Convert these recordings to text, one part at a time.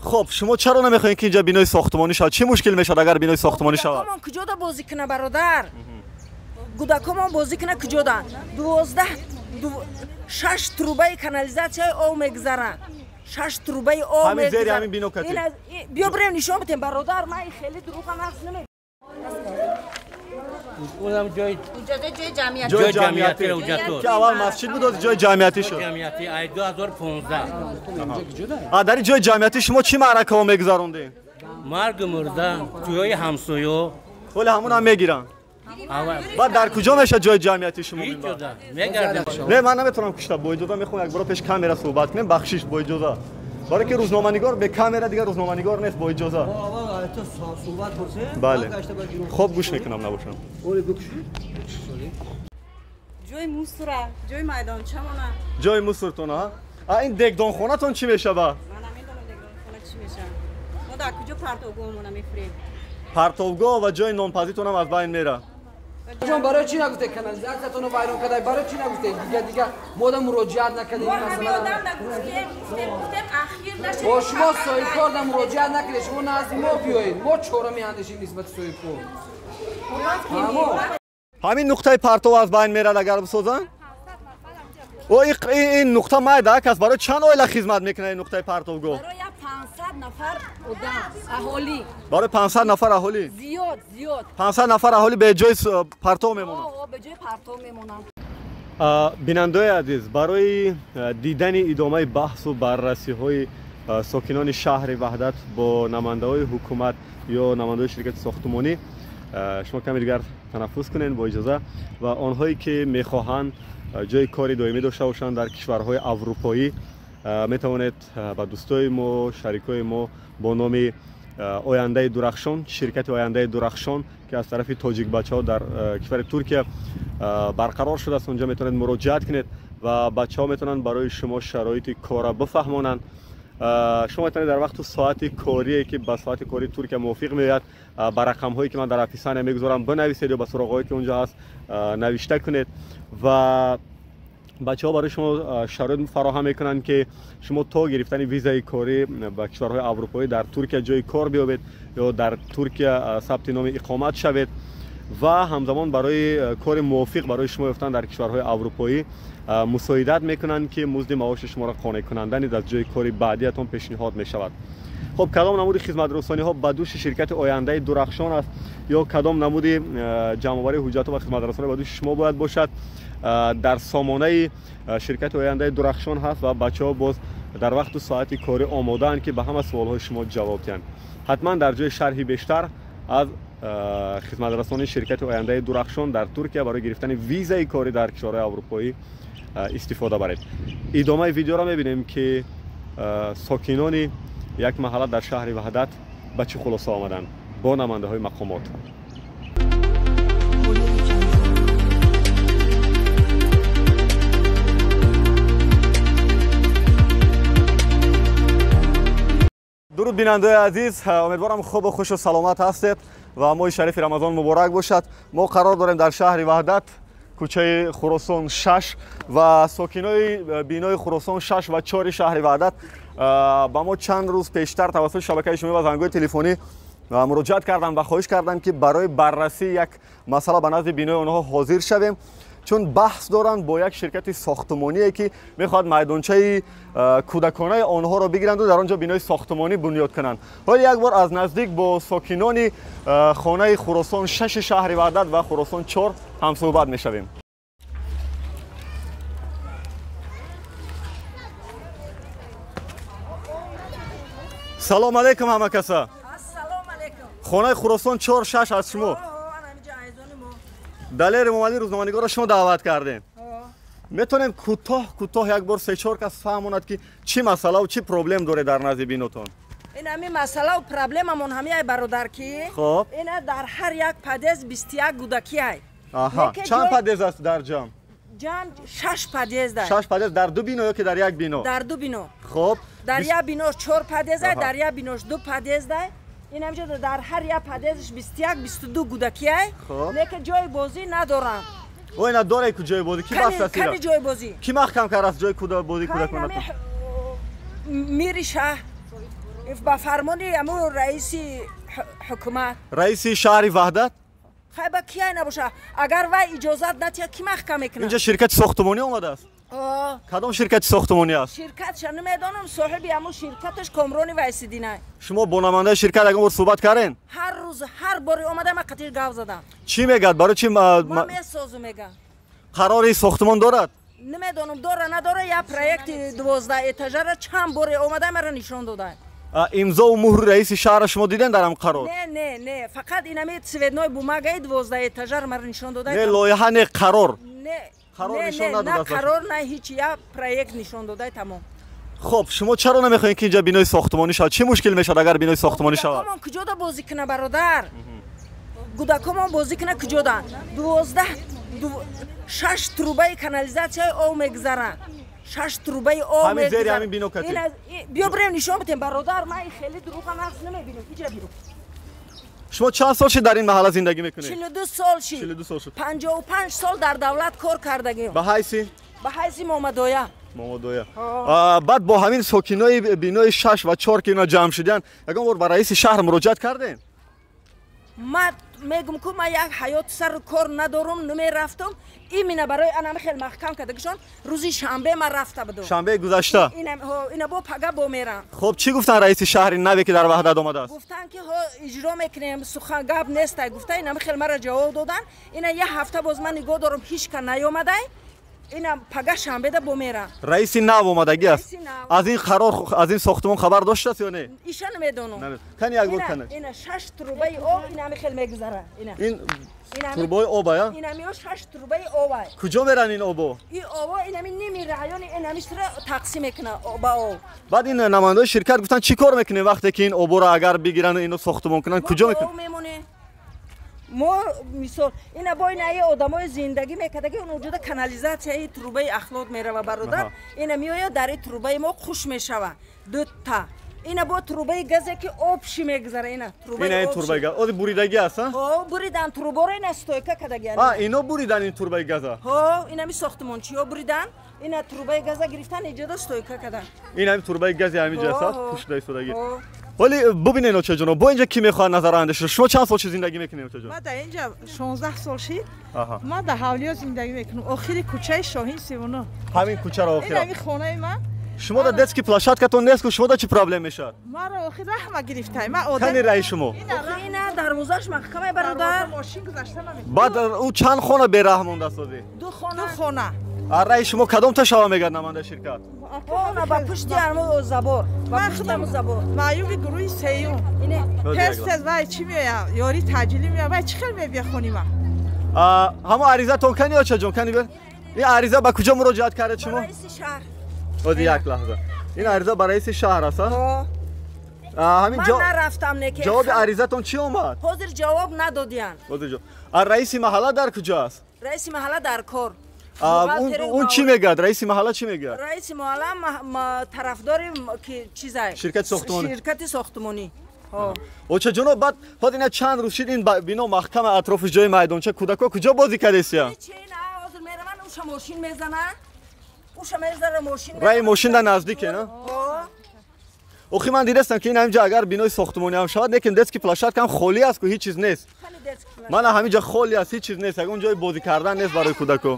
Хуб, шумо чаро намехоҳед ки инҷа бинои сохтмонӣ шавад? Чӣ мушкил мешавад агар бинои сохтмонӣ шавад? Кӯдакомон куҷода бозӣ кунад, бародар? Кӯдакомон бозӣ кунад куҷода? 12 6 трубаи канализатсияи об мегузаранд. 6 трубаи об ҳамин зери ҳамин бино кати. Биё бирем нишон бидем, бародар, ман хеле дурӯға нақс намегӯям. Унам ҷои ҷамъиятӣ. Ҷои ҷамъиятӣ ки аввал масҷид буд, ҳозир ҷои ҷамъиятӣ шуд. Ҷамъиятӣ ай 2015. Дар ин ҷои ҷамъиятӣ шумо чӣ маъракаҳо мегузарондед? Маргу мурда, тӯйҳои ҳамсоё. Ҳоле ҳамон ҳам мегиранд. Баъд дар куҷо мешавад ҷои ҷамъиятӣ шумо? Не, ман наметавонам кушта, бо иҷоза мехоҳам як бора пеш камера суҳбат кунем, бахшиш, бо иҷоза. Барои ки рӯзноманигор бе камера дигар рӯзноманигор нест, бо иҷоза. Бале. Хоб гӯш мекунам набошам. Ҷои мусура, ҷои майдончамона. Ҷои мусуртона? А ин дегдонхонатон чӣ мешава? Ман намедонам дегдонхона чӣ мешава. Мо дар куҷо партовгоҳмона мефурем? Партовгоҳ ва ҷои нонпазитонам аз байн мера. Ҷон, барои чӣ нагуфтед канализатсиятонро вайрон кардай? Барои чӣ нагуфтед? Дига мо одам муроҷиат накардем ин масъала. Бо шумо соҳибкор да муроҷиат накардед, шумо назди мо биёед. Мо чора меандешем нисбати соҳибкор. Ҳамин нуқтаи партов аз байн мерад агар бисозанд? Ин нуқта майда кас барои чанд оила хизмат мекунад ин нуқтаи партовгоҳ? Барои 500 нафар одам, аҳолӣ. Барои 500 нафар аҳолӣ? Зиёд, зиёд. 500 нафар аҳолӣ бе ҷои партов мемонанд? Бе ҷои партов мемонанд. Бинандаои азиз, барои дидани идомаи баҳсу баррасиҳои сокинони шаҳри Ваҳдат бо намояндаҳои ҳукумат ё намояндаҳои ширкати сохтмонӣ шумо каме дигар танаффус кунед бо иҷоза, ва онҳое ки мехоҳанд ҷои кори доимӣ дошта бошанд дар кишварҳои аврупоӣ метавонед ба дӯстои мо, шарикои мо бо номи Ояндаи Дурахшон, ширкати Ояндаи Дурахшон ки аз тарафи тоҷикбачаҳо дар кишвари Туркия барқарор шудааст, онҷо метавонед муроҷиат кунед ва бачаҳо метавонанд барои шумо шароити корро бифаҳмонанд. Шумо метавонед дар вақту соати корие ки ба соати кории Туркия мувофиқ меояд ба рақамҳое ки ман дар описания мегузорам бинависед ё ба суроғҳое ки онҷо ҳаст навишта кунед ва бачаҳо барои шумо шароит фароҳам мекунанд ки шумо то гирифтани визаи корӣ ба кишварҳои аврупоӣ дар Туркия ҷои кор биёбед ё дар Туркия сабти номи иқомат шавед ва ҳамзамон барои кори мувофиқ барои шумо ёфтан дар кишварҳои аврупоӣ мусоидат мекунанд ки музди маоши шуморо қонеъкунанда низ аз ҷои кори баъдиятон пешниҳод мешавад. Хуб, кадом намуди хизматрасониҳо ба дӯши ширкати Ояндаи Дурахшон аст ё кадом намуди ҷамъоварии ҳуҷҷатҳо ва хизматрасонӣ ба дӯши шумо бояд бошад, дар сомонаи ширкати Ояндаи Дурахшон ҳаст ва бачаҳо боз дар вақту соати корӣ омодаанд ки ба ҳама суолҳои шумо ҷавоб диҳанд. Ҳатман дар ҷои шарҳи бештар аз хизматрасонии ширкати Ояндаи Дурахшон дар Туркия барои гирифтани визаи корӣ дар кишварҳои аврупоӣ истифода баред. Идомаи видеоро мебинем ки сокинони як маҳалла дар шаҳри Ваҳдат ба чӣ хулоса омаданд бо намояндаҳои мақомот. Дуруд бинандаои азиз, умедворам хубу хушу саломат ҳастед ва моҳи шарифи Рамазон муборак бошад. Мо қарор дорем дар шаҳри Ваҳдат, кӯчаи Хуросон 6 ва сокинои бинои Хуросон 6 ва 4 шаҳри Ваҳдат ба мо чанд рӯз пештар тавассути шабакаи иҷтимоӣ ва зангҳои телефонӣ муроҷиат карданд ва хоҳиш карданд ки барои баррасии як масъала ба назди бинои онҳо ҳозир шавем, чун баҳс доранд бо як ширкати сохтмоние ки мехоҳад майдончаи кӯдаконаи онҳоро бигиранду дар он ҷо бинои сохтмонӣ бунёд кунанд. Ҳоло як бор аз наздик бо сокинони хонаи Хуросон 6 шаҳри Ваҳдат ва Хуросон 4 ҳамсӯҳбат мешавем. Салом алейкум ҳама каса. Хонаи Хуросон 4 6 аз шумо. Далер Эмомалӣ рӯзноманигорро шумо даъват кардем. Метавонем кӯтоҳ кӯтоҳ як бор се-чор кас фаҳмонад ки чӣ масъалаву чӣ проблем доред дар назди бинотон? Ин ҳамин масъалаву проблемамон ҳамин бародар ки ина дар ҳар як подъезд 21 кӯдакӣ ай. Аҳа, чанд подъезд аст дар ҷамъ? Ҷамъ 6 подъезд ай. 6 подъезд дар ду бино ё ки дар як бино? Дар ду бино. Хуб, дар як бино 4 подъезд ай, дар як бинош 2 подъезд ай. Ин ҳамҷо дар ҳар як подъездш 21-22 кӯдакӣ ай, лекин ҷои бозӣ надоранд. Ой, на дорай ку ҷои бозӣ? Ки баста сира? Кани ҷои бозӣ? Ки маҳкам кардааст ҷои бозии кӯдаконатон? Мири шаҳр, Ба фармони ҳамун раиси ҳукумат. Раиси шаҳри Ваҳдат? Хай, ба кияй набоша, агар вай иҷозат натиҳад, кӣ маҳкам мекунад? Инҷа ширкати сохтмонӣ омадааст? Кадом ширкати сохтмонӣ аст? Ширкатша намедонам, соҳиби ҳамун ширкаташ Комрони Вайсидинай. Шумо бо намояндаи ширкат ягон бор суҳбат кардем? Ҳар рӯз, ҳар боре омада, ман қатиш гап задам. Чӣ мегӯяд? Барои чӣ? Ма месозу мега. Қарори сохтмон дорад? Намедонам, дора надора. Як проекти 12 этажара чанд боре омада, маро нишон дода. Имзову муҳри раиси шаҳрро шумо дидем дар ҳам қарор? Не, не, не, фақат инами цветной бумагаи 12 этажар маро нишон дода. Не лоиҳа, не қарор? Не. Қарор не, нишон не, на надодааст? Қарор, на ҳеч, як проект нишон додай, тамом. Хуб, шумо чаро намехоҳед, ки инҷа бинои сохтмонӣ шавад? Чӣ мушкил мешавад, агар бинои сохтмонӣ шавад? Гудакомон куҷода бозӣ куна, бародар? Гудакомон бозӣ куна куҷода? 12 шаш трубаи канализатсияи об мегузаранд, шаш трубаи об Ҳамин зери мегузаранд. ҳамин бино кати? Биё, бирем, нишон бидем, бародар. Ман хеле дурӯға нағз намебинам. Иҷа биё. Шумо чанд сол шид дар ин маҳалла зиндагӣ мекунед? 42 сол шид. 42 сол шуд. 55 сол дар давлат кор кардагим. Ба ҳайси? Ба ҳайси момадоя. Момадоя. Баъд бо ҳамин сокинои бинои шаш ва чор, ки ино ҷамъ шудиянд, ягон бор ба раиси шаҳр муроҷиат кардем? Ман мегум, ку ман як ҳаёт сару кор надорум, намерафтум. Имина барои анами хел маҳкам кардагишон рӯзи шанбе ман рафта будум. Шанбеи гузашта? Ина бо пага бо мерам. Хуб, чӣ гуфтанд раиси шаҳри наве, ки дар Ваҳдат омадааст? Гуфтанд, ки ҳо, иҷро мекунем, сухан гап нестай, гуфта. Инами хел мара ҷавоб додан. Ина як ҳафта боз ман нигоҳ дорам, ҳеч ка наёмадай. Ина пага шанбеда бо мерам. Раиси нав омадагӣ аст. Раиси нав. Аз ин қарор, аз ин сохтмон хабар доштааст ё не? Иша намедонам. Кани як бор кана. Ина шаш трубаи об инами хел мегузара, ина. Ин трубаи оба я? Инамиё шаш трубаи оба. Куҷо меран ин обо? И обо инами ними райони инамишра тақсим мекуна ба об. Баъд ин намояндаҳои ширкат гуфтанд, чӣ кор мекунем, вақте ки ин оборо агар бигирану ино сохтмон кунанд, куҷо мекунанд? Мемонем мо. Мисол, ина бо ина одамои зиндагӣ мекардаги, он уҷода канализатсияи трубаи ахлот мерава, бародар. Ина меояд, дар и трубаи мо хуш мешава дута. Ина бо трубаи газе, ки обши мегузара, ина. Ина ин трубаи газ ози буридагӣ аст? Ҳо, буридан труборо, ина стойка кадаги. А, ино буридан ин трубаи газа? Ҳо, инами сохтмончиҳо буридан, ина трубаи газа гирифтан, иҷода стойка кадан. Ин ҳами трубаи гази ҳамин ҷо аст, пушида истодагӣ. Вале бубинед, очаҷоно, бо инҷа кӣ мехоҳад назар андеша? Шумо чанд сол шид зиндагӣ мекунед, очаҷон? Ман дар инҷа 16 сол шид. Ман дар ҳавлиё зиндагӣ мекунам, охири кӯчаи Шоҳин 39. Ҳамин кӯчаро охира? Ин ҳамин хонаи ман. Шумо дар детский площадкатон нест ку, шумо дар чӣ проблем мешавад? Маро охир раҳма гирифтай, ман одам. Кани раи шумо? Ина дарвозаш маҳкамай, бародар. Мошин гузашта намекунад. Баъд ӯ чанд хона бераҳм мондааст ози? Ду хона. Ду хона. А раи шумо кадом ташава мегӯяд намояндаи ширкат? Она ба пушти ҳамун забор, ба пушти ҳамун забор. Маъюби гурӯҳи сеюм. Тез тез вай чӣ меояд, ёри таъҷилӣ меояд, вай чӣ хел мебия хони ман? Ҳамон аризатон кани, очаҷон, кани бир. Ин ариза ба куҷо муроҷиат кардед шумо? Раиси шаҳр. Ози, як лаҳза, ин ариза ба раиси шаҳр аст? Ҳамин ман нарафтам, неки. Ҷавоби аризатон чӣ омад? Ҳозир ҷавоб надодиянд. А раиси маҳалла дар куҷо аст? Раиси маҳалла дар кор. Он чӣ мегӯяд? Раиси маҳалла чӣ мегӯяд? Раиси маҳалла тарафдори чизай, ширкати сохтмонӣ. Ширкати сохтмонӣ. Очаҷоно, баъд баъд ина чанд рӯз шид ин бино маҳкама, атрофи ҷои майдонча, кӯдакҳо куҷо бозӣ кардесия? Ҳозир мераванд, уша мошин мезананд, уша мезара мошин. Раи мошин дар наздике, на? Охи ман дидастам, ки ин ҳаминҷа агар бинои сохтмонӣ ҳам шавад, лекин детский площадка ҳам холӣ аст ку, ҳеҷ чиз нест. Мана ҳаминҷа холӣ аст, ҳеҷ чиз нест, ягон ҷои бозӣ кардан нест барои кӯдако.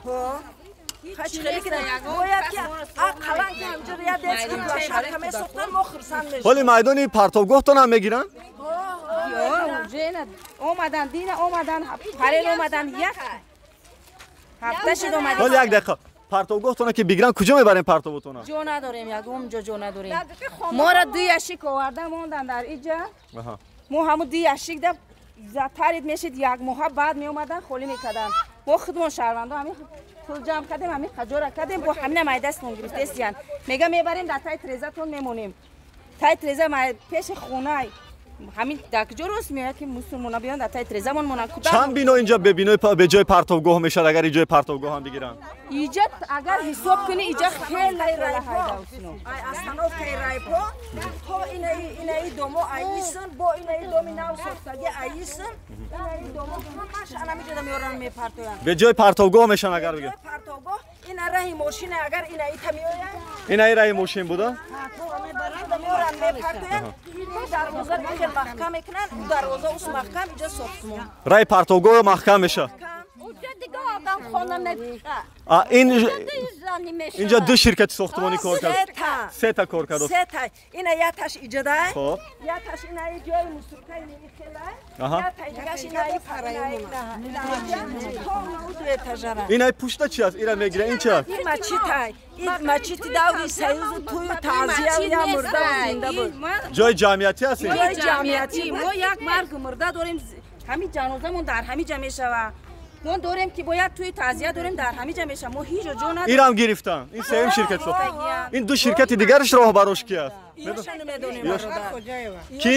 Бояд ки ақаллан ки ҳаминҷо як детский площадка месохтан, мо хурсанд мешудем. Ҳоли майдони партовгоҳтон ҳам мегиранд? Омадан, дина омадан, парел омадан, як ҳафта шид омадем. Ҳоли як дақиқа, партовгоҳтона ки бигиранд, куҷо мебарем партовотона? Ҷо надорем, ягон ҷо ҷо надорем. Моро ду ящик оварда мондан дар иҷа. Мо ҳамун ду ящик да тарид мешид, як моҳа баъд меомадан, холӣ мекарданд. Мо худмон шаҳрвандо ҳамин пул ҷамъ кардем, ҳамин хаҷора кардем, бо ҳамина майдастмон гирифтестиян. Мега, мебарем, дар таи трезатон мемонем. Таи треза пеши хонай ҳамин дар куҷо рост меояд, ки мусулмона биён, дар таи трезамон монанд? Чанд бино инҷа бебинои беҷои партовгоҳ мешавад, агар иҷои партовгоҳ ҳам бигиранд? Иҷа агар ҳисоб кунӣ, иҷа хеле. Остановкаи райпо то инаи домо аисын, бо инаи доми нав сохтаги аисын, инаи домо ҳамаш анамиҷода меоранд, мепартоянд. Беҷои партовгоҳ мешаванд, агар бигиранд? Партовгоҳ. Ина раҳи мошина агар ина ита меояд. Ина раҳи мошин буда? Меоранд, мепартоянд. Дарвоза хел маҳкам мекунанд, у дарвоза ус маҳкам, инҷа сохтмон. Раҳи партовгоҳ маҳкам мешавад. Инҷа ду ширкати сохтмонӣ кор кард. Сета кор кард. Сета. Ина яташ иҷадай. Яташ ина ҷои мусурка ина хелай. Ята дигаш ина парай. Ина пушта чи аст? Ира мегира ин чи аст? Ин мачитай. Ин мачити даври союзу тую таъзия я мурда зинда буд. Ҷои ҷамъиятӣ аст ин? Ҷои ҷамъиятӣ. Мо як маргу мурда дорем. Ҳамин ҷанозамон дар ҳамин ҷа мешавад. Мо дорем ки бояд туи таъзия дорем дар ҳамин ҷа мешавад. Мо ҳеҷ ҷо надорем. Ирам гирифтан. Ин сеюм ширкат сохт. Ин ду ширкати дигараш роҳбарош ки аст? Ки?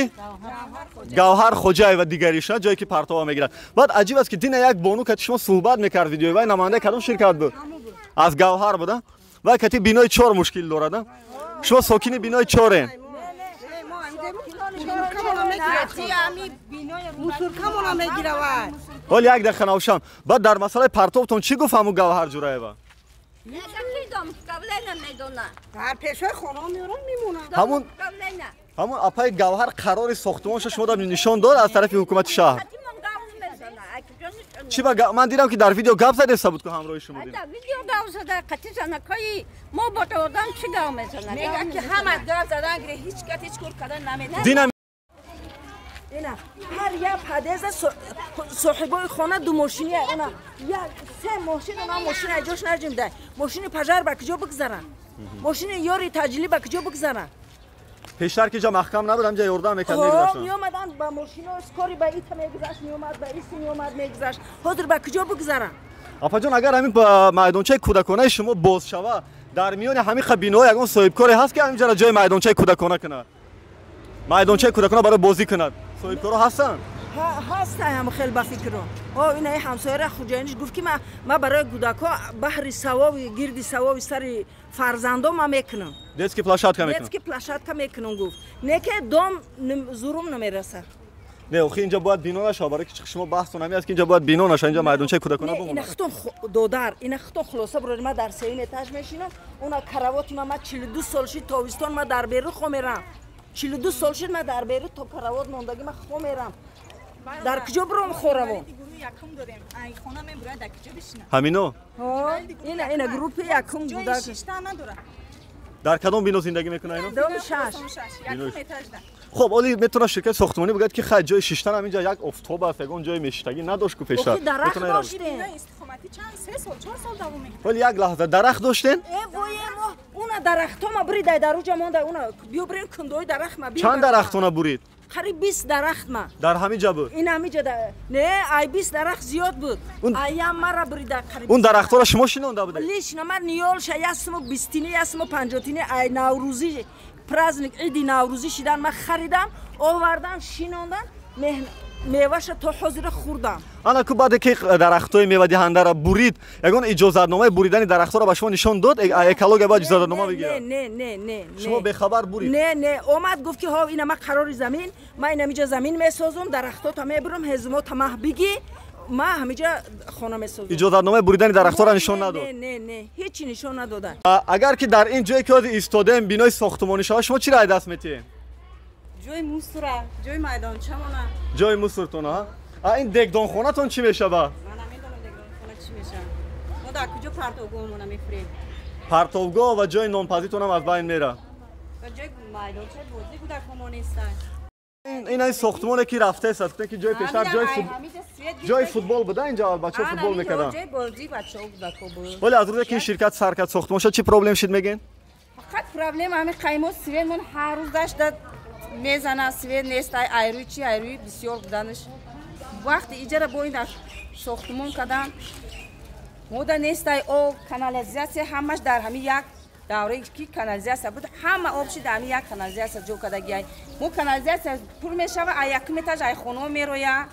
Гавҳар Хоҷаева дигариша, ҷое ки партова мегирад. Баъд аҷиб аст ки дина як бону кати шумо суҳбат мекард видеои вай намояндаи кадом ширкат буд? Аз Гавҳар буда? Вай кати бинои чор мушкил дорад. Шумо сокини бинои чорен. Ҳол як дақиқа навшам. Баъд дар масъалаи партовтон чӣ гуфт ҳамун Гавҳар Ҷураева? Ҳамун апаи Гавҳар қарори сохтмонша шумо нишон дод аз тарафи ҳукумати шаҳр. Чӣ ба ман дидам ки дар видео гап задеста буд ку ҳамроҳи шумо дидам. Дар видео гап зада қати занакҳои мо бо одам чӣ гап мезанад? Мегӯяд ки ҳама гап задан гире ҳеҷ кас ҳеҷ кор кардан наметавонад. Динам ина ҳар як подъезда соҳибои хона ду мошини она як се мошин она мошин ҷош наҷимда. Мошини пожар ба куҷо бигзаранд? Мошини ёри таҷлӣ ба куҷо бигзаранд? Пештар ки ҷа маҳкам набуд, ҳамҷа ёрдам мекард мегузаштанд. Меомаданд ба мошино скори ба ита мегузашт, меомад ба иси меомад мегузашт. Ҳозир ба куҷо бигзаранд? Апаҷон, агар ҳамин майдончаи кӯдаконаи шумо боз шава, дар миёни ҳамин биноҳо ягон соҳибкоре ҳаст ки ҳаминҷаро ҷои майдончаи кӯдакона кунад? Майдончаи кӯдакона барои бозӣ кунад. Соҳибкоро ҳастанд? Ҳастанд ҳам хел ба фикро. Ина ҳамсояра хуҷаиниш гуфт ки ман барои кӯдакҳо баҳри савоби гирди савоби сари фарзандон ман мекунам. Детский площадка мекунам. Детский площадка мекунам гуфт. Не ки дом зурум намерасад. Не, охи инҷа бояд бино нашавад, барои ки шумо баҳстон ҳамин аст ки инҷа бояд бино нашавад, инҷа майдончаи кӯдакона бимонад. Ина худтон додар, ина худтон хулоса буред, ман дар сеюм этаж мешинам, она каравоти ман 42 сол шид тобистон ман дар берун хо мерам. 42 сол шид ман дар берун то каравот мондагӣ ман хо мерам. Дар куҷо буром хораво? Ҳамино? Ина группи якум буда. Дар кадом бино зиндагӣ мекунад ино? Доми шаш. Хоб, оли метавонад ширкати сохтмонӣ бигӯяд ки хай ҷои шиштан ҳаминҷа як офтоб аст, ягон ҷои мешиштагӣ надошт ку пештар. Дарахт доштем. Вале як лаҳза дарахт доштен? Вое мо уна дарахтома буридай дар уҷа монда, уна биё бирем кундои дарахт ма. Чанд дарахтона бурид? Қариб 20 дарахт ма. Дар ҳамин ҷа буд? Ин ҳамин ҷа не, ай 20 дарахт зиёд буд. Аям мара бурида қариб. Он дарахтҳоро шумо шинонда будед? Лично ман ниёлша 120 150 ай наврӯзӣ праздник иди наврӯзӣ шидан ман харидам, овардам, шинондам, меваша то ҳозира хӯрдам. Ана ку баъде ки дарахтҳои мевадиҳандаро бурид, ягон иҷозатномаи буридани дарахтҳоро ба шумо нишон дод? Экология бояд иҷозатнома бигирад. Не, не, не. Шумо бехабар бурид? Не, не. Омад гуфт ки ҳо ина ман қарори замин, ман ина ҳамиҷа замин месозум, дарахтота мебурам, ҳезумота маҳ бигӣ, ман ҳамиҷа хона месозум. Иҷозатномаи буридани дарахтҳоро нишон надод? Не, не, не. Ҳечи нишон надоданд. Агар ки дар ин ҷое ки ҳозир истодем бинои сохтмонӣ шавад, шумо чӣ рай даст метиҳед? Ҷои мусура, ҷои майдончамона. Ҷои мусуртона? А ин дегдонхонатон чӣ мешавад? Ман намедонам дегдонхона чӣ мешавад. Мо дар куҷо партовгоҳмона мефурем? Партовгоҳ ва ҷои нонпазитон ҳам аз байн меравад. Ва ҷои майдончаи бозӣ кӯдакҳомо нестанд. Ин ин сохтмоне ки рафтааст, гуфтем ки ҷои пештар ҷои футбол буда, инҷа бачаҳо футбол мекарданд. Ҷои бозӣ бачаҳо кӯдакҳо буд. Вале аз рӯзе ки ин ширкат сар кард сохтмон шуд, чӣ проблем шид мегӯед? Фақат проблема ҳамин қаймо светмон ҳар рӯз дашта мезанад, свет нест, айрӯи чи айрӯи бисёр буданаш. Вақти иҷара бо ин сохтмон кардан мода нестай об, канализатсия ҳамаш дар ҳамин як давраи ки канализатсия буд, ҳама об шид ҳамин як канализатсия ҷо кардагиай. Мо канализатсия пур мешава, ай якум этаж ай хонаҳо мероя.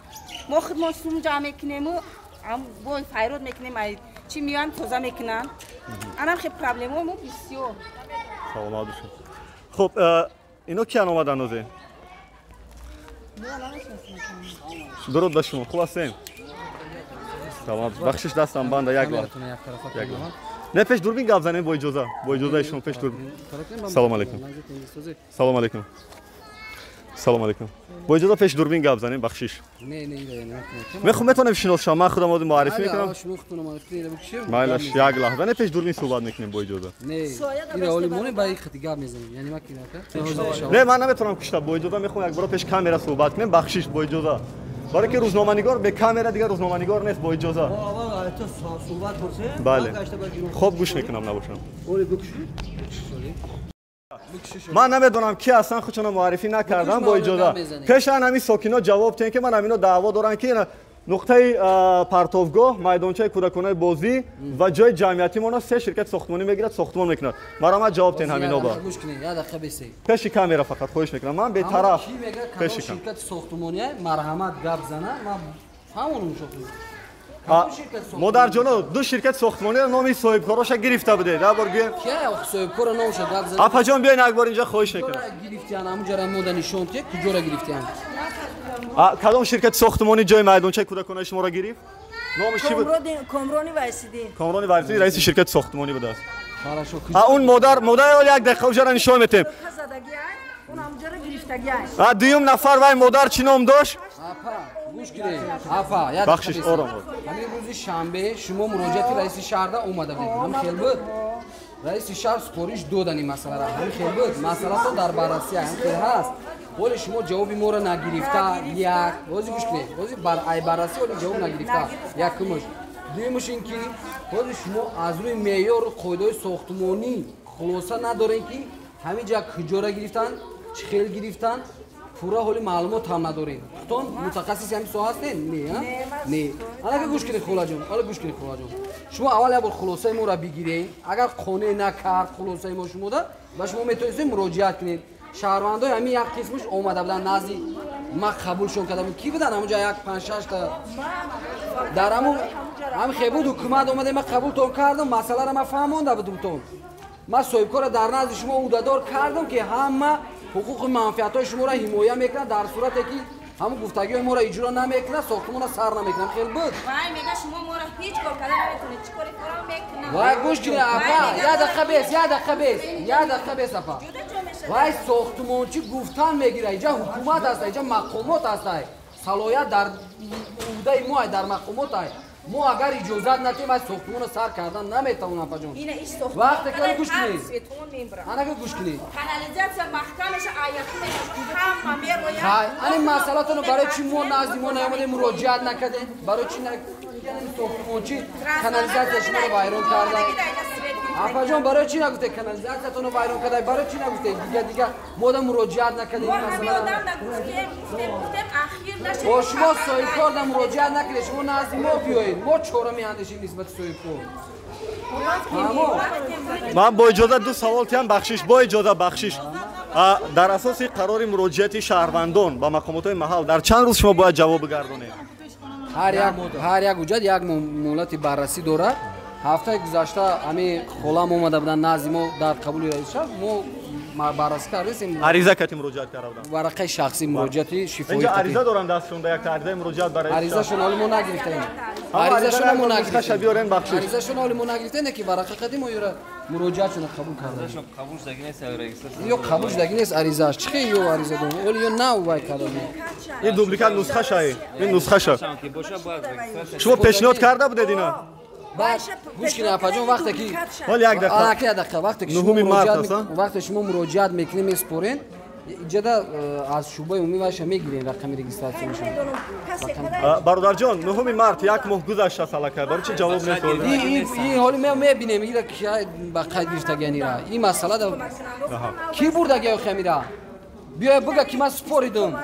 Мо худмон сум ҷамъ мекунему, бо файрод мекунем, ай чи меоянд тоза мекунанд. Анам хел проблемао мо бисёр. Саломат бошед. Хуб, ино киян омаданд ҳозир? Дуруд ба шумо, хуб ҳастем? Саломат. Бахшиш, дастам банда, як лаҳза. Не, пеш дурбин гап занем, бо иҷоза. Бо иҷозаи шумо пеш дурбин. Салом алейкум. Салом алейкум. Салом алейкум. Бо иҷоза пеш дурбин гап занем, бахшиш. Не, не, не. Мехоҳам метавонем шинос шавам, ман худам одам муаррифӣ мекунам. Шумо худтонро муаррифӣ кунед, бикшем. Майлаш, як лаҳза, не, пеш дурбин суҳбат мекунем бо иҷоза. Не, ира оли моне ба ин хати гап мезанем. Яъне ма ки Не, ман наметавонам кушта, бо иҷоза мехоҳам як бора пеш камера суҳбат кунем, бахшиш, бо иҷоза. Барои ки рӯзноманигор бе камера дигар рӯзноманигор нест, бо иҷоза. Бале. Хоб гӯш мекунам, набошам. Ман намедонам ки ҳастан, худшонро муаррифӣ накардам, бо иҷоза. Пешан ҳамин сокино ҷавоб тиҳем, ки ман ҳамино даъво дорам, ки нуқтаи партовгоҳ, майдончаи кӯдаконаи бозӣ ва ҷои ҷамъиятӣ моно се ширкати сохтмонӣ мегирад, сохтмон мекунад. Марҳамат, ҷавоб тиҳен ҳамино ба. Пеши камера фақат хоҳиш мекунам, ман бетараф. Пеши ширкати сохтмонӣ марҳамат гап зана, ман фаҳмонам шохи. Модарҷоно, ду ширкати сохтмониро номи соҳибкороша гирифта будед. Як бор гӯем. Ки соҳибкора номша гап зана? Апаҷон, биёен як бор инҷа, хоҳиш мекунам. Гирифтиян, ҳамунҷара мода нишон тиҳед, куҷора гирифтиян? Кадом ширкати сохтмонӣ ҷои майдончаи кӯдаконаи шуморо гирифт? Номаш чӣ буд? Комрони Вайсидин. Комрони Вайсидин раиси ширкати сохтмонӣ будааст. Он модар, модар як дақиқа уҷара нишон метем. Дуюм нафар вай модар чӣ ном дошт? Гӯш кунед, апа, як бахшиш, ором. Ҳамин рӯзи шанбе шумо муроҷиати раиси шаҳрда омада будед. Ҳамин хел буд? Раиси шаҳр супориш додан ин масъаларо. Ҳамин хел буд? Масъалатон дар баррасӣ ҳамин хел ҳаст. Ҳоле шумо ҷавоби моро нагирифта, як. Ҳозир гӯш кунед. Ҳозир ай баррасӣ ҳоле ҷавоб нагирифта. Якумаш. Дуюмаш ин ки ҳозир шумо аз рӯи меъёру қоидаҳои сохтмонӣ хулоса надоред, ки ҳамин ҷа куҷора гирифтан, чӣ хел гирифтан, пурра ҳоли маълумот ҳам надоред. Худтон мутахассиси ҳамин соҳа ҳастед? Не, не. Анака гӯш кунед, холаҷон, ҳола гӯш кунед, холаҷон. Шумо аввал як бор хулосаи моро бигиред. Агар қонеъ накард хулосаи мо шумода, ба шумо метавонистед муроҷиат кунед. Шаҳрвандои ҳамин як қисмаш омада буданд назди ма, қабулшон карда буд. Ки буданд ҳамунҷа як панҷ-шаш та дар ҳамун ҳамин хел буд, ҳукумат омада, ма қабултон кардам, масъаларо ма фаҳмонда будумтон. Ман соҳибкорро дар назди шумо ӯҳдадор кардам, ки ҳама ҳуқуқу манфиатҳои шуморо ҳимоя мекунад, дар сурате ки ҳамун гуфтагиҳои моро иҷро намекунад, сохтмонро сар намекунад. Хел буд? Вай мега шумо моро ҳеҷ кор карда наметавонед, чӣ кори кора мекунам? Вай гӯш кунед, апа, як дақиқа бес, як дақиқа бес, як дақиқа бес, апа. Вай сохтмончӣ гуфтан мегирад, инҷа ҳукумат аст, инҷа мақомот аст, салоҳият дар ӯҳдаи мо, дар мақомот ай. Мо агар иҷозат надиҳем, ай сохтмонро сар кардан наметавонам, апаҷон. Вақте ки гӯш кунед, анака гӯш кунед, канализатсия маҳкам меша, аяқи меша, ҳама мерояд. Ани масъалатонро барои чӣ мо назди мо наомадем, муроҷиат накардем? Барои чӣ сохтмончӣ канализатсия шуморо вайрон карда? Апаҷон, барои чӣ нагуфтед канализатсиятонро вайрон карда? Барои чӣ нагуфтед дига дига мо да муроҷиат накардем? Бо шумо соҳибкор да муроҷиат накардед, шумо назди мо биёед, мо чора меандешем нисбати соҳибкор. Ман бо иҷоза ду савол тиҳам, бахшиш, бо иҷоза, бахшиш. Дар асоси қарори муроҷиати шаҳрвандон ба мақомотҳои маҳал дар чанд рӯз шумо бояд ҷавоб бигардонед? Ҳар як ҳуҷҷат як муҳлати баррасӣ дорад. Ҳафтаи гузашта ҳамин холам омада буданд назди мо дар қабули раиси шаҳр, мо баррасӣ кардем. Ариза кати муроҷиат карда буданд? Варақаи шахсӣ муроҷиати шифоҳӣ. Инҷа ариза доранд дастшонда, якта аризаи муроҷиат ба раиси шаҳр. Аризашон ҳоли мо нагирифтаем. Аризашон мо нагирифтаем. Биёрен, бахшиш. Аризашон ҳоли мо нагирифтаем, ки варақа қадим мо ёра муроҷиатшонро қабул кардем. Аризашон қабул шудагӣ нест, ё қабул шудагӣ нест аризааш. Чӣ ё ариза дорем? Ҳоли ё нав вай кардем. Ин дубликат нусхаша, ин нусхаша. Шумо пешниҳод карда будед ина? Гӯш кунед, апаҷон, вақте ки ҳол як дақиқа, як дақиқа, вақте ки вақте шумо муроҷиат мекунед, месупоред, иҷода аз шӯъбаи умумӣ вайша мегирем рақами регистратсияшон. Бародарҷон, 9 март як моҳ гузаштааст аллакай, барои чӣ ҷавоб несоред? Ин ҳоли мо мебинем, ира ки ба қайд гирифтагианира. Ин масъала ки бурдаги охи амира? Биё буга ки ман супоридум.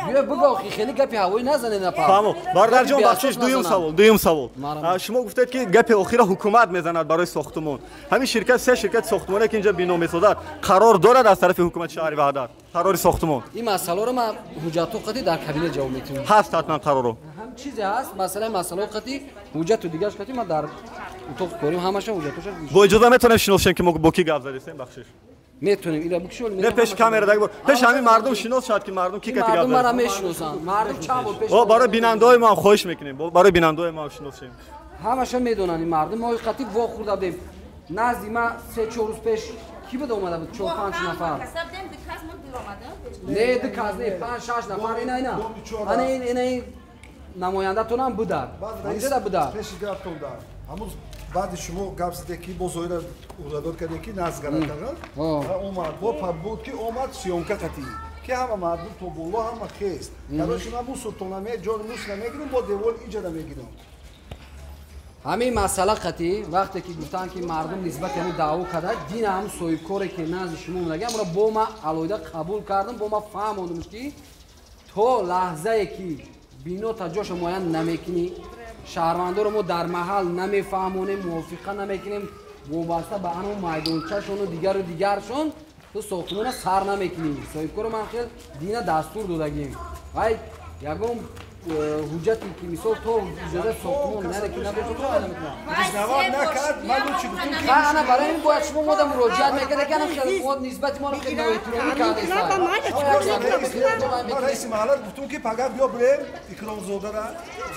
Биё буга охи, хеле гапи ҳавоӣ назанед, апа. Фаҳмо. Бародарҷон, бахшиш, дуюм савол, дуюм савол. Шумо гуфтед ки гапи охира ҳукумат мезанад барои сохтмон. Ҳамин ширкат, се ширкати сохтмоне ки инҷа бино месозад, қарор дорад аз тарафи ҳукумати шаҳри Ваҳдат? Қарори сохтмон. Ин масъаларо ман ҳуҷҷатҳо қати дар кабинет ҷавоб метиҳам. Ҳаст ҳатман қароро. Ҳам чизе ҳаст, масъалаи масъалаҳо қати ҳуҷҷату дигараш қати ман дар утоқи корим ҳамаша ҳуҷҷатҳоша. Бо иҷоза метавонем шинос шавем ки мо бо кӣ гап задистем, бахшиш? Метавонем, ира бикшол. Не, пеш камера даг бор. Пеш ҳамин мардум шинос шавад ки мардум ки кати гап задад. Мардум мара мешиносанд. Мардум чанд бор пеш. О, барои бинандаҳои мо ҳам хоҳиш мекунем. Барои бинандаҳои мо ҳам шинос шавем. Ҳамаша медонанд ин мардум. Мо қати вохӯрда будем. Назди ма 3-4 рӯз пеш ки буд омада буд? 4-5 нафар. Не, ду кас не, 5-6 нафар ина ина. Ана ина ин намояндатонам буда. Онҷода буда. Пеши гаптон да. Ҳамуз баъди шумо гап зиде ки бо зоира уғдадор карде ки назгара кард. Омад, бо буд ки омад съёмка қатӣ. Ки ҳама мардум то боло ҳама хест. Короче, ман мусуртона ҷон мус намегирам, бо девол иҷа намегирам. Ҳамин масъала қатӣ вақте ки гуфтанд ки мардум нисбати ҳамин даъво карда, дин ҳам соҳибкоре ки назди шумо омадаги, амро бо ма алоҳида қабул кардам, бо ма фаҳмондам ки то лаҳзае ки бино та ҷоша муайян намекунӣ, шаҳрвандоро мо дар маҳал намефаҳмонем, мувофиқа намекунем, вобаста ба ану майдончашону дигару дигаршон ту сохтмона сар намекунӣ. Соҳибкоро ман хел дина дастур додагим. Вай ягон ҳуҷҷате ки мисол то иҷозат сохтмон яъне ки надошта то намекунам. Ана барои ин бояд шумо мода муроҷиат мекарда ки ана хел мо нисбати моро хел ноэҳтиромӣ кардеста. Раиси маҳалла гуфтум ки пагар биё бирем Икромзодара,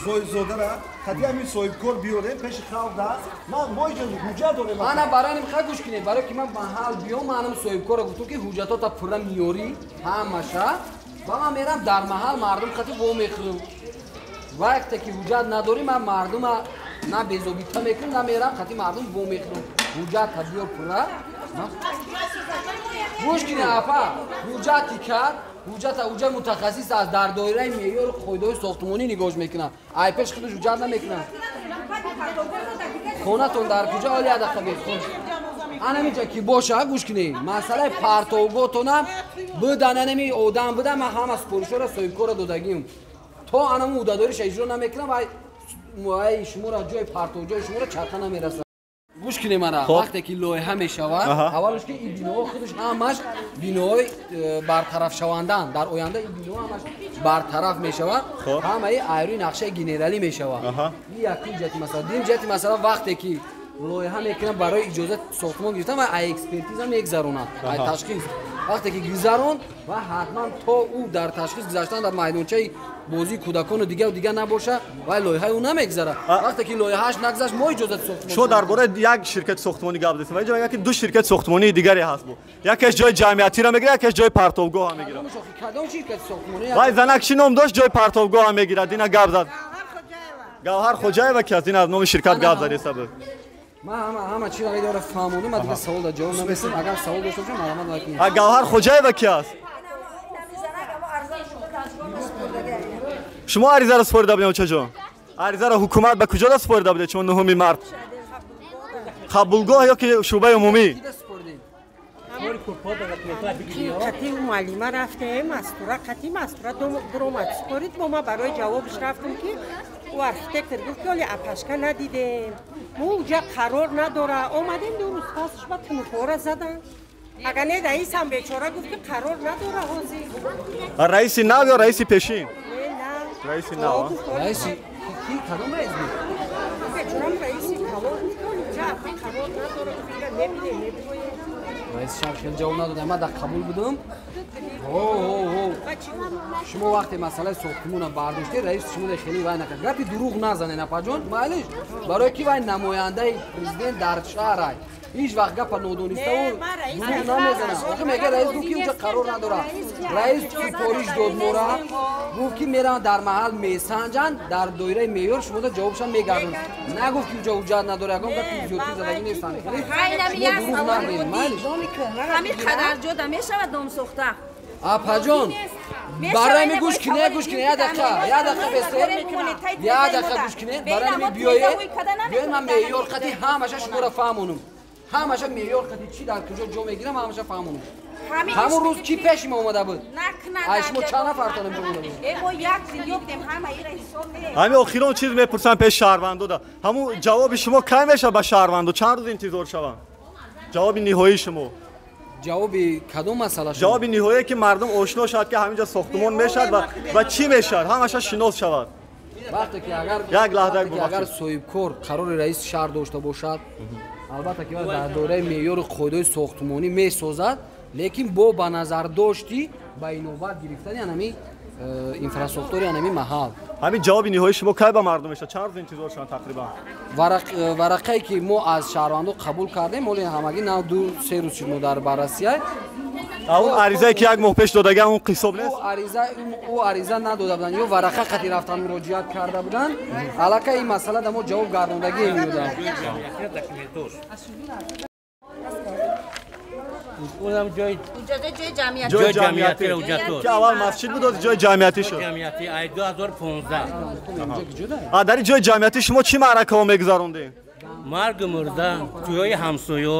Зоидзодара, қади ҳамин соҳибкор биёрем пеши халқ да. Ман мо иҷо ҳуҷҷат дорем. Ана барои ин хел гӯш кунед, барои ки ман маҳал биём, манам соҳибкорро гуфтум ки ҳуҷҷатота пурра меёрӣ ҳамаша, ва ман мерам дар маҳал мардум қати во мехӯрам. Вақте ки ҳуҷҷат надорӣ, ман мардума на безобита мекунам, на мерам қати мардум во мехӯрам. Ҳуҷҷата биёр пурра. Гӯш кунед апа, ҳуҷҷат ки кард, ҳуҷҷата ҳуҷҷат мутахассис аст, дар доираи меъёру қоидаҳои сохтмонӣ нигоҳ мекунад. Ай пеш худаш ҳуҷҷат намекунад. Хонатон дар куҷо? Оли ядақа бехон. Анамиҷа ки боша, гӯш кунед. Масъалаи партовгоҳтонам будан, анами одам будан, ман ҳама супоришҳоро соҳибкорро додагим. То анаму ӯҳдадориша иҷро намекунам, вай шуморо ҷои партовҷои шуморо чарха намерасад. Гӯш кунед мара, вақте ки лоиҳа мешавад, аввалш ки ин биноҳо худаш ҳамаш биноҳои бартарафшавандаанд. Дар оянда ин биноҳо ҳамаш бартараф мешавад, ҳамаи айрӯи нақшаи генералӣ мешавад. Ин якум ҷиҳати масъала. Дуюм ҷиҳати масъала, вақте ки лоиҳа мекунам барои иҷозат сохтмон гирифтан ва ай экспертиза мегзаронад, ай ташхис. Вақте ки гузаронд ва ҳатман то ӯ дар ташхис гузаштан дар майдончаи бозии кӯдакону дигару дигар набоша, вай лоиҳаи ӯ намегзарад. Вақте ки лоиҳааш нагзашт, мо иҷозати сохтмон. Шумо дар бораи як ширкати сохтмонӣ гап задед, ва инҷо мегӯяд ки ду ширкати сохтмонии дигаре ҳаст бу. Якеш ҷои ҷамъиятиро мегирад, якеш ҷои партовгоҳа мегирад. Кадом ширкати сохтмонӣ? Вай занак чӣ ном дошт, ҷои партовгоҳа мегирад? Ина гап зад. Гавҳар Хоҷаева ки аз ин аз номи ширкат гап задеста буд. Ман ҳама чиро медорам фаҳмондам, ман дигар савол дар ҷавоб намесам. Агар савол дошта бошам, марҳамат накунед. Гавҳар Хоҷаева ки аст? Шумо аризаро супорида будед очаҷон? Аризаро ҳукумат ба куҷо супорида будед шумо 9 март? Қабулгоҳ ё ки шӯъбаи умумӣ? Қати муаллима рафтем, мастура қати мастура дуромад супорид, бо ма барои ҷавобш рафтем ки ӯ архитектор гуфт ки оли апашка надидем, мо уҷа қарор надора. Омадем ду рӯз пасш ба тунукҳоро задан. Агар не, раисам бечора гуфт ки қарор надора ҳозир. Раиси нав ё раиси пешин? Раиси нав. Раиси ки? Кадом раис буд? Бечорам раиси калон гуфт ки оли уҷа апа қарор надора, гуфт ира мебинем, мебироем. Раиси шаҳр хеле ҷавоб надод, ман дар қабул будам. Шумо вақте масъалаи сохтмонро бардоштед, раис шумо хеле вай накард. Гапи дурӯғ назанед, апаҷон, майлиш, барои ки вай намояндаи президент дар шаҳр ай. Ҳеҷ вақт гапа нодониставу дурӯғ намезанад. Охир мега раис гуфт ки унҷа қарор надорад. Раис супориш дод мора, гуфт ки мераванд дар маҳал месанҷанд, дар доираи меъёр шумода ҷавобшам мегардонанд. Нагуфт ки унҷа ҳуҷҷат надорад, ягон гапи зиёдтӣ задагӣ нестанд. Шумо дурӯғ нагӯед, майлиш. Ҳамин қадар ҷода мешавад дом сохта. Апаҷон, барои ми гӯш кунед, гӯш кунед, як дақиқа, як дақиқа бесед, як дақиқа гӯш кунед, барои ми биёед, биёед ман меъёр қати ҳамаша шуморо фаҳмонам. Ҳамаша меъёр қати чӣ дар куҷо ҷо мегирам, ҳамаша фаҳмонам. Ҳамон рӯз кӣ пеши мо омада буд? Ай шумо чанд нафартон инҷо омада буд? Ҳамин охирон чиз мепурсам пеш шаҳрвандода. Ҳамун ҷавоби шумо кай мешавад ба шаҳрвандо? Чанд рӯз интизор шаванд? Ҷавоби ниҳоии шумо. Ҷавоби кадом масъала? Ҷавоби ниҳоие ки мардум ошно шавад ки ҳаминҷо сохтмон мешавад ва чӣ мешавад, ҳамаша шинос шавад. Вақте ки агар як лаҳза агар соҳибкор қарори раиси шаҳр дошта бошад, албатта ки дар доираи меъёру қоидаҳои сохтмонӣ месозад, лекин бо ба назардошти ба инобат гирифтани ҳамин инфрасохтори анами маҳал. Ҳамин ҷавоби ниҳоии шумо кай ба мардум мешавад? Чанд рӯз интизор шаванд тақрибан? Варақае ки мо аз шаҳрвандо қабул кардем, ҳоле ҳамагӣ нав 2-3 рӯз шуд мо дар баррасия. Он аризае ки як моҳ пеш додаган, он ҳисоб нест? Ӯ ариза надода буданд, ё варақа қати рафтан муроҷиат карда буданд. Аллакай ин масъала да мо ҷавоб гардондагӣ меёданд. Унам ҷои ҷои ҷамъиятӣ ки аввал масҷид буд, ҷои ҷамъиятӣ шуд. Ҷамъиятӣ ай 2015. Дар ин ҷои ҷамъиятӣ шумо чӣ маъракаҳо мегузарондед? Маргу мурдан, тӯйҳои ҳамсоё.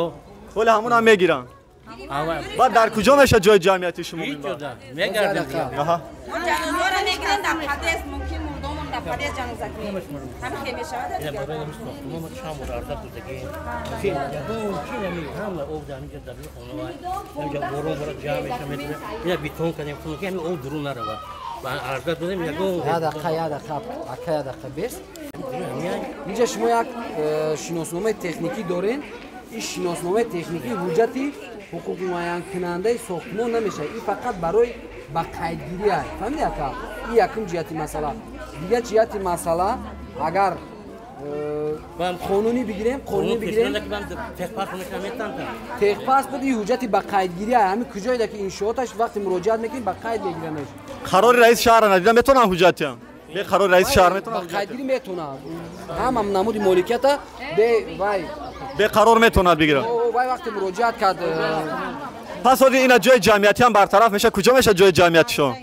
Ҳоле ҳамон ҳам мегиранд. Баъд дар куҷо мешавад ҷои ҷамъиятӣ шумо? Мегардем. Мо ҷанозаро мегирем дар подъезд, мумкин мурдомон дар подъезд ҷаноза кунем. Ҳамин хел мешавад. Мо чанд бор арза додагем. Чи нами ҳама об дар ҳаминҷо дар хона ҳаминҷо борон бора ҷамъ мешавад, метавонад. Ина бетон кардем, ки ҳамин об дурун наравад. Арза додем, ягон як дақиқа, як дақиқа, ака, як дақиқа бес. Инҷа шумо як шиносномаи техникӣ дорен. Ин шиносномаи техникӣ ҳуҷҷати ҳуқуқмуайянкунандаи сохтмон намешавад. Ин фақат барои ба қайдгирӣ аст. Фаҳмидӣ, ака? Ин якум ҷиҳати масъала. Дигар ҷиҳати масъала, агар қонунӣ бигирем, қонунӣ бигирем, техпаспорт ин ҳуҷҷати ба қайдгирӣ аст. Ҳамин куҷоеда ки иншооташ вақте муроҷиат мекунем, ба қайд мегирамеш. Қарори раиси шаҳрро надидам, метавонам ҳуҷҷатиам? Бе қарори раиси шаҳр метавонам? Ба қайдгирӣ метавонад. Ҳама намуди моликията бе вай бе қарор метавонад бигирад. Вай вақте муроҷиат кард. Пас оди ина ҷои ҷамъиятӣ ҳам бартараф мешавад. Куҷо мешавад ҷои ҷамъиятишон?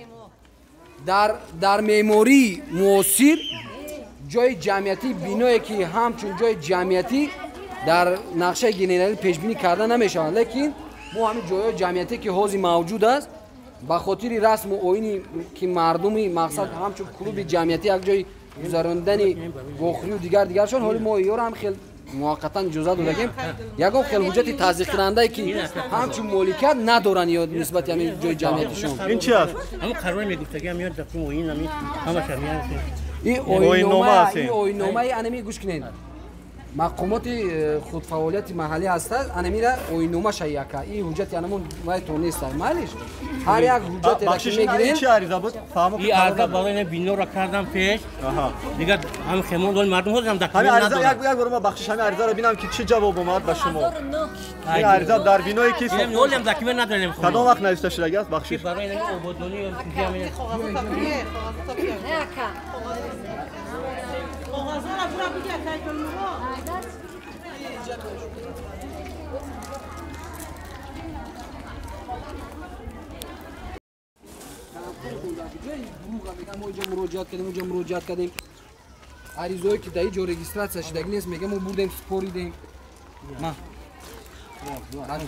Дар меъмории муосир ҷои ҷамъиятӣ биное ки ҳамчун ҷои ҷамъиятӣ дар нақшаи генералӣ пешбинӣ карда намешаванд, лекин мо ҳамин ҷойҳои ҷамъиятӣ ки ҳозир мавҷуд аст, ба хотири расму оини ки мардуми мақсад ҳамчун клуби ҷамъиятӣ як ҷои гузарондани вохӯрию дигар дигаршон, ҳоли мо иёро ҳам хел муваққатан иҷоза додагем. Ягон хел ҳуҷҷати таздиқкунандае ки ҳамчун моликият надоранд ё нисбати ҳамин ҷои ҷамъиятишон. Ин чи аст? Ҳамон қарор мегуфтагиам ё дафтари оин ҳамин ҳамаша ҳамин. Ин оиннома, ин оинномаи анами гӯш кунед. Мақомоти худфаъолияти маҳаллӣ ҳастад, анамира оинномаша яка. Ин ҳуҷҷати анамон вайтон нест, майлиш. Ҳар як ҳуҷҷатеро ки мегирем. Чи ариза буд? Ин ариза барои биноро кардам пеш. Дигар ҳам хемон дорем, мардум ҳозир ҳам документ надоранд. Ҳамин ариза як бор ма бахшиш, ҳамин аризаро бинам ки чӣ ҷавоб омад ба шумо. Ин ариза дар биное ки ҳоле ҳам документ надорем. Кадом вақт навишта шудагӣ аст бахшиш? Барои ободонӣ мо инҷо муроҷиат кардем, онҷо муроҷиат кардем. Аризое ки дар ин ҷо регистратсия шудагӣ нест, мегӯям мо бурдем, супоридем. Ма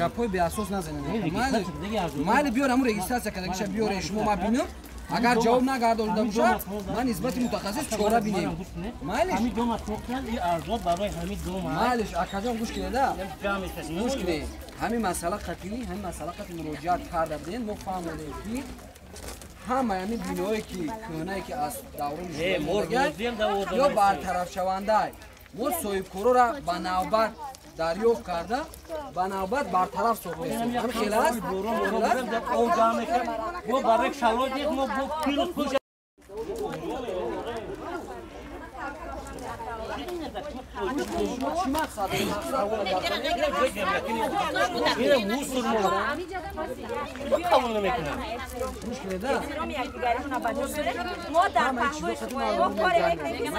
гапҳои беасос назанед. Майли биёр ҳамун регистратсия кардагиша биёре, шумо ма бинам. Агар ҷавоб нагардонида бошад, ман нисбати мутахассис чора бинем. Майлиш? Майлиш, акаҷон гӯш кунед, гӯш кунед. Ҳамин масъала қатъӣ, ҳамин масъала қатъи муроҷиат карда будем, мо фаҳмонем ки ҳамаи ҳамин биноҳое ки кӯҳнае ки аз даврони ё бартарафшаванда, мо соҳибкорора ба навбат дарёфт карда, ба навбат бартараф сохтем. Ҳамин хел аст? Чӣ мақсад? Мо дар паҳлӯи шумо коре мекунем,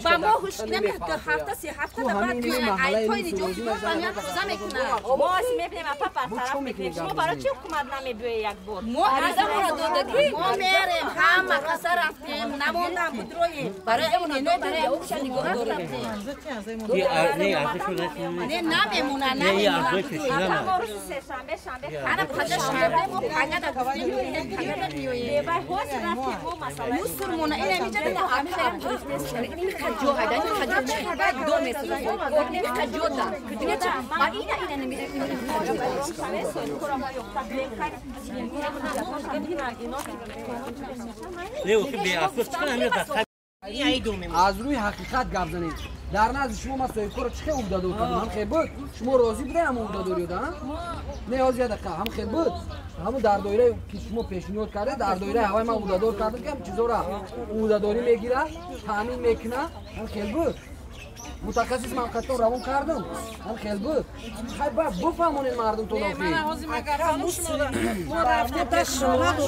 Ба мо ҳушкина ду ҳафта се ҳафта баъд айпои ниҷот мо мебинем апа бартараф мекунем. Шумо барои чӣ ҳукумат намебиёед як бор? Мо аризаро додагӣ, мо мерем, ҳама каса рафтем, намондам будроем. Барои ино барои ӯша нигоҳ дорем. Не намемона, намемона. Мо рӯзи сешанбе, шанбе, ҳара пага шанбе мо пага да гуфтем. Аз рӯи ҳақиқат гап занед. Дар назди шумо ман соҳибкорро чӣ хел уҳдадор кардам? Ҳам хел буд? Шумо розӣ будед ҳамон уҳдадориёда? Не, ҳозир як дақиқа, ҳам хел буд? Ҳамон дар доираи ки шумо пешниҳод кардед, дар доираи ҳаваи ман уҳдадор кардам, ки ҳам чизоро уҳдадорӣ мегирад, таъмин мекунад. Ҳам хел буд? Мутахассис ман қатъан равон кардам. Ҳам хел буд? Хай баъд бифаҳмонед мардум то дохил.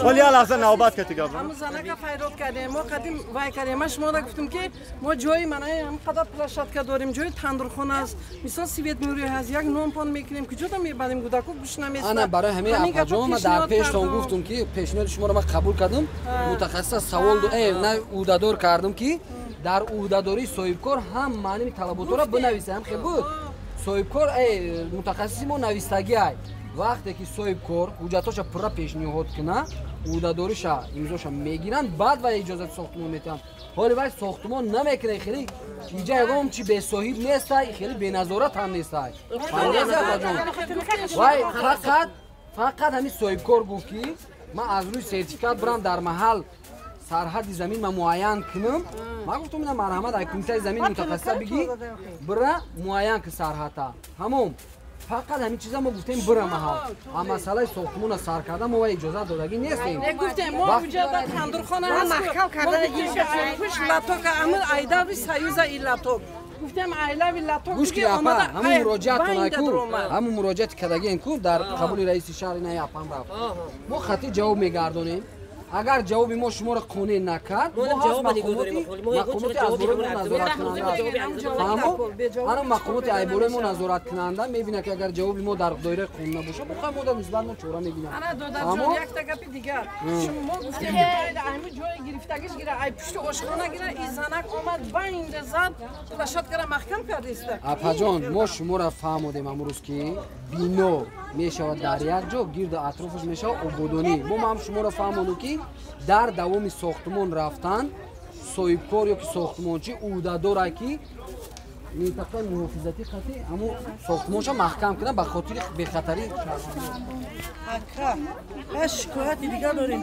Вале як лаҳза навбат кати гап. Ҳамун занака файрод кардем, мо қадим вай кардем. Ман шуморо гуфтам ки мо ҷои манаи ҳам қадар площадка дорем, ҷои тандурхона аст, мисол свет нури ҳаст, як нонпон мекунем, куҷода мебарем гудаку гӯш намесад. Ана барои ҳамин апаҷон ман дар пештон гуфтам ки пешниҳоди шуморо ман қабул кардам. Мутахассиса савол на уҳдадор кардам ки дар уҳдадории соҳибкор ҳам маъними талаботро бинависад. Ҳам хел буд? Соҳибкор мутахассиси мо навистагӣ ай. Вақте ки соҳибкор ҳуҷҷатҳоша пурра пешниҳод кунад, уҳдадориша имзоша мегиранд, баъд вай иҷозати сохтумон метиҳанд. Ҳоли вай сохтумон намекунад, хеле иҷа ягон чи бесоҳиб нестай, хеле беназорат ҳам нестай. Вай фақат ҳамин соҳибкор гуфт ки ман аз рӯи сертификат бирам дар маҳал сарҳади замин ма муайян кунам. Ман гуфтам ина марҳамат, ай кумитаи замин мутахассиса бигӣ, бира муайян кун сарҳадта. Ҳамон фақат ҳамин чиза мо гуфтем бира маҳал. А масъалаи сохтумона сар кардан мо вай иҷозат додагӣ нестем. Гуфтем мо уҷада тандурхона ҳаст, пуш латока амир айдави союза и латок. Гуфтем айлави латок. Гӯш ки апа, ҳамун муроҷиатон ку, ҳамун муроҷиати кардагиен ку дар қабули раиси шаҳр ина апам рафт. Мо хатӣ ҷавоб мегардонем. Агар ҷавоби мо шуморо қонеъ накард, мо ҳаст мақомоти аз болои мо назораткунанда. Ана мақомоти айболои мо назораткунанда мебинад ки агар ҷавоби мо дар доираи қонун набошад, бо мо дар нисбат мо чора мебинад. Ана додарҷон, якта гапи дигар. Мо гуфтем ки ами ҷои гирифтагиш гира, ай пушти ошхона гира, и занак омад байнда зад, площадкара маҳкам кардиста. Апаҷон, мо шуморо фаҳмодем амрӯз ки бино мешавад дар як ҷо, гирду атрофаш мешавад ободонӣ. Мо ҳам шуморо фаҳмонем ки дар давоми сохтумон рафтан соҳибкор ё ки сохтумончӣ уҳдадорад ки минтақаи муҳофизатӣ қатъи ҳамун сохтумонша маҳкам кунад ба хотири бехатарӣ. Шикояти дигар дорем.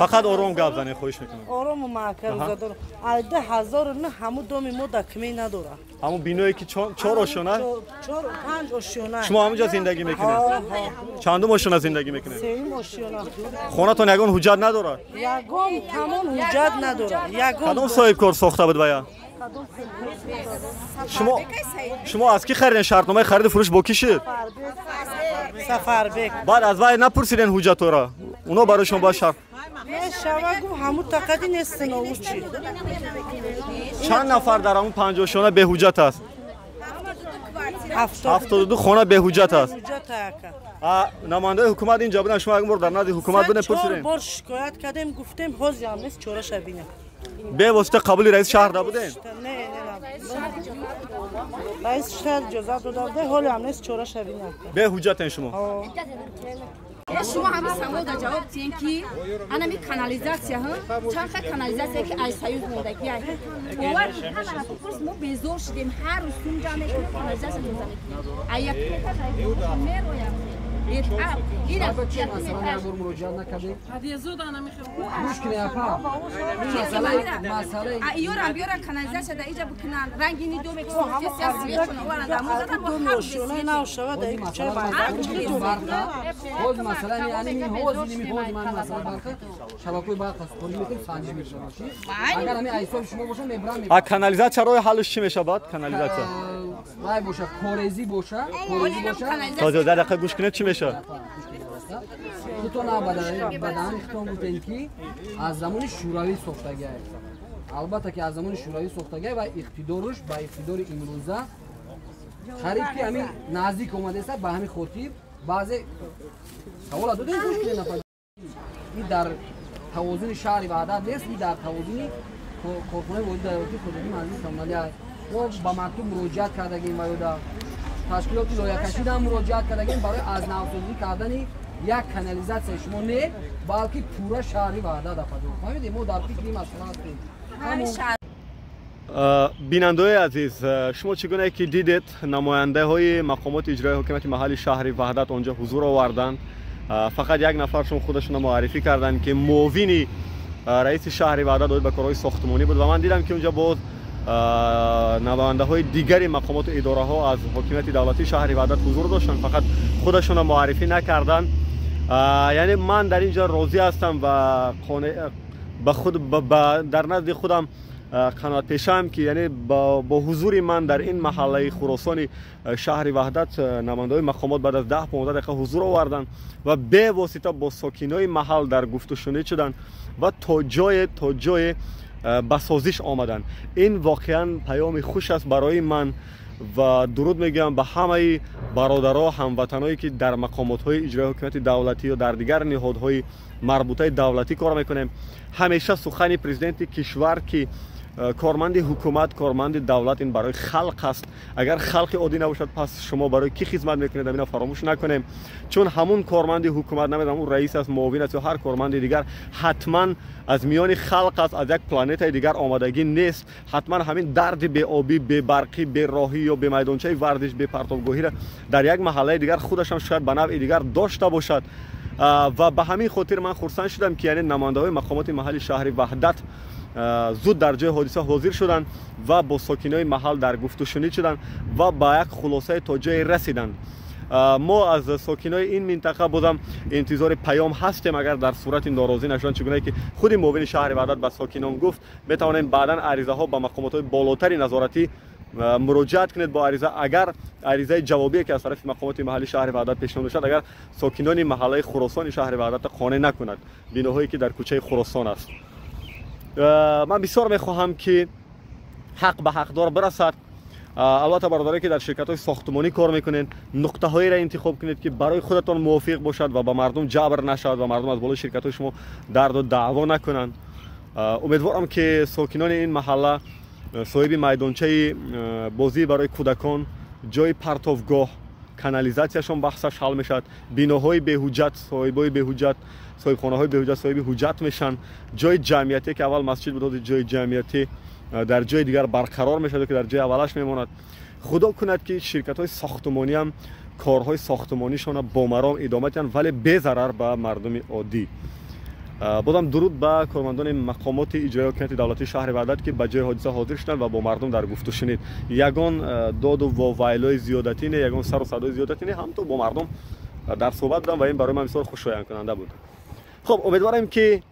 Фақат ором гап занед, хоҳиш мекунам. Орому маҳкам дорам. 2009 ҳамун доми мо документ надорад. Ҳамун биное ки чор ошёна? Чор панҷ ошёна. Шумо ҳамунҷо зиндагӣ мекунед? Чандум ошёна зиндагӣ мекунед? Сеюм ошёна. Хонатон ягон ҳуҷҷат надорад? Ягон тамом ҳуҷҷат надорад. Ягон. Кадом соҳибкор сохта буд вая? Шумо аз кӣ хариден? Шартномаи хариду фурӯш бо кӣ шуд? Сафарбек. Баъд аз вай напурсиден ҳуҷҷатҳоро? Уно барои шумо бояд шарт. Мешава гуфт ҳамун тақади нестен овучи. Чанд нафар дар ҳамун панҷошона беҳуҷҷат аст? 72 хона беҳуҷҷат аст. Намояндаи ҳукумат инҷа буданд, шумо як бор дар назди ҳукумат будем пурсидем? Бор шикоят кардем, гуфтем ҳозир ҳам нест, чораша бинем. Бевосита қабули раиси шаҳр набудем? Не, не, раиси шаҳр иҷозат дода буда, ҳоле ҳам нест, чораша бинем. Беҳуҷҷатен шумо? Шумо ҳамин саволда ҷавоб диҳем ки анами канализатсия, чанд ха канализатсия ки ай союз мондагӣ ай. Бовар ҳамара пурс, мо безор шудем, ҳар рӯз сум ҷамъ мекунем, канализатсия тоза мекунем. Ай як метр мероям. Иёрам биёран канализатсия дар иҷа бикунанд, ранги ни доме ки ҳоз масъала шабакаи барқ супорӣ мекунем, санҷиш мешавад. Агар ҳамин ҳисоби шумо бошад, мебарам. А канализатсия роҳи ҳаллаш чӣ мешавад? Канализатсия вай боша, корезӣ боша, корезӣ боша. Ҳозир дар дақиқа гӯш кунед чӣ мешавад? Худтон ба даҳани худтон гуфтем ки аз замони шӯравӣ сохтагиай. Албатта ки аз замони шӯравӣ сохтагиай ва иқтидоруш ба иқтидори имрӯза қариб ки ҳамин наздик омадааст. Ба ҳамин хотир баъзе савола додем, гӯш кунед нафар. Ин дар тавозуни шаҳри Ваҳдат нест, ин дар тавозуни корхонаи воҳиди давлатии хоҷагии манзили коммуналӣ аст. Мо ба мактуб муроҷиат кардагем ва ёда ташкилоти лоиҳакашида муроҷиат кардагем барои аз навсозӣ кардани Як канализатсияи шумо не, балки пурра шаҳри Ваҳдат апаҷон. Фаҳмидед? Мо дар фикри ин масъала ҳастем. Бинандаои азиз, шумо чӣ гунае ки дидед, намояндаҳои мақомоти иҷроии ҳокимияти маҳалли шаҳри Ваҳдат онҷо ҳузур оварданд. Фақат як нафаршон худашонро муаррифӣ карданд, ки муовини раиси шаҳри Ваҳдат оид ба корҳои сохтмонӣ буд, ва ман дидам, ки онҷо боз намояндаҳои дигари мақомоту идораҳо аз ҳокимияти давлатии шаҳри Ваҳдат ҳузур доштанд, фақат худашонро муаррифӣ накарданд. Яъне ман дар ин ҷо розӣ ҳастам ва ба худ дар назди худам қаноатпешаам, ки яъне бо ҳузури ман дар ин маҳаллаи Хуросони шаҳри Ваҳдат намояндаҳои мақомот баъд аз 10-15 дақиқа ҳузур оварданд ва бевосита бо сокинои маҳал дар гуфтушунид шуданд ва то ҷое ба созиш омаданд. Ин воқеан паёми хуш аст барои ман ва дуруд мегӯям ба ҳамаи бародаро, ҳамватаное, ки дар мақомотҳои иҷроии ҳокимияти давлатӣ ё дар дигар ниҳодҳои марбутаи давлатӣ кор мекунем. Ҳамеша сухани президенти кишвар, ки корманди ҳукумат, корманди давлат ин барои халқ аст. Агар халқи оддӣ набошад, пас шумо барои кӣ хизмат мекунед? Амина фаромӯш накунем, чун ҳамун корманди ҳукумат, намедонам ӯ раис аст, муовин аст ё ҳар корманди дигар, ҳатман аз миёни халқ аст, аз як планетаи дигар омадагӣ нест. Ҳатман ҳамин дарди беобӣ, бебарқӣ, бероҳӣ ё бемайдончаи варзиш, бепартовгоҳиро дар як маҳаллаи дигар худашам шояд ба навъи дигар дошта бошад. Ва ба ҳамин хотир ман хурсанд шудам, ки яъне намояндаҳои мақомоти маҳалли шаҳри Ваҳдат зуд дар ҷои ҳодиса ҳозир шуданд ва бо сокинои маҳал дар гуфтушунид шуданд ва ба як хулосае то ҷое расиданд. Мо аз сокинои ин минтақа бозам интизори паём ҳастем. Агар дар сурати норозӣ нашуданд, чӣ гунае ки худи муовини шаҳри Ваҳдат ба сокинон гуфт, метавонем баъдан аризаҳо ба мақомотҳои болотари назоратӣ муроҷиат кунед бо ариза. Агар аризаи ҷавобие, ки аз тарафи мақомоти маҳалли шаҳри Ваҳдат пешниҳод мешавад, агар сокинони маҳаллаи Хуросони шаҳри Ваҳдатро қонеъ накунад, биноҳое ки дар кӯчаи Хуросон аст. Ман бисёр мехоҳам, ки ҳақ ба ҳақдор бирасад. Албатта, бародаре, ки дар ширкатҳои сохтмонӣ кор мекунед, нуқтаҳоеро интихоб кунед, ки барои худатон мувофиқ бошад ва ба мардум ҷабр нашавад ва мардум аз болои ширкатҳои шумо дарду даъво накунанд. Умедворам, ки сокинони ин маҳалла соҳиби майдончаи бозӣ барои кӯдакон, ҷои партовгоҳ, канализатсияшон баҳсаш ҳал мешавад, биноҳои беҳуҷҷат, соҳибои беҳуҷҷат, соҳибхонаҳои беҳуҷҷат соҳиби ҳуҷҷат мешаванд, ҷои ҷамъиятӣ, ки аввал масҷид буд, ҷои ҷамъиятӣ дар ҷои дигар барқарор мешавад, ки дар ҷои аввалаш мемонад. Худо кунад, ки ширкатҳои сохтмонӣ ҳам корҳои сохтмонишонро бо маром идома диҳанд, вале безарар ба мардуми оддӣ. Бозам дуруд ба кормандони мақомоти иҷроии ҳокимияти давлатии шаҳри Ваҳдат, ки ба ҷои ҳодиса ҳозир шуданд ва бо мардум дар гуфтушунид. Ягон доду вовайлои зиёдатӣ не, ягон сару садои зиёдатӣ не, ҳамту бо мардум дар суҳбат будам ва ин барои ман бисёр хушояндкунанда буд. Хуб, умедворем, ки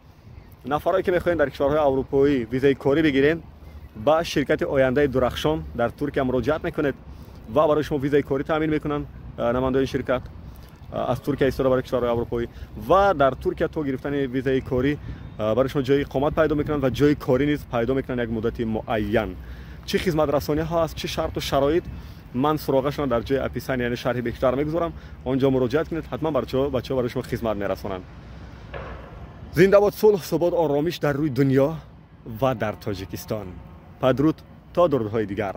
нафарое, ки мехоҳем дар кишварҳои аврупоӣ визаи корӣ бигирем, ба ширкати ояндаи дурахшон дар Туркия муроҷиат мекунед ва барои шумо визаи корӣ таъмин мекунанд намояндаони ширкат аз Туркия истода барои кишварҳои аврупоӣ, ва дар Туркия то гирифтани визаи корӣ барои шумо ҷои иқомат пайдо мекунанд ва ҷои корӣ низ пайдо мекунанд як муддати муайян. Чӣ хизматрасониҳо аст, чӣ шарту шароит, ман суроғашонро дар ҷои описания, яъне шарҳи бештар мегузорам, он ҷо муроҷиат кунед, ҳатман бачаҳо барои шумо хизмат мерасонанд. Зинда бод сулҳ, субот, оромиш дар рӯи дунё ва дар Тоҷикистон. Падруд то дурудҳои дигар.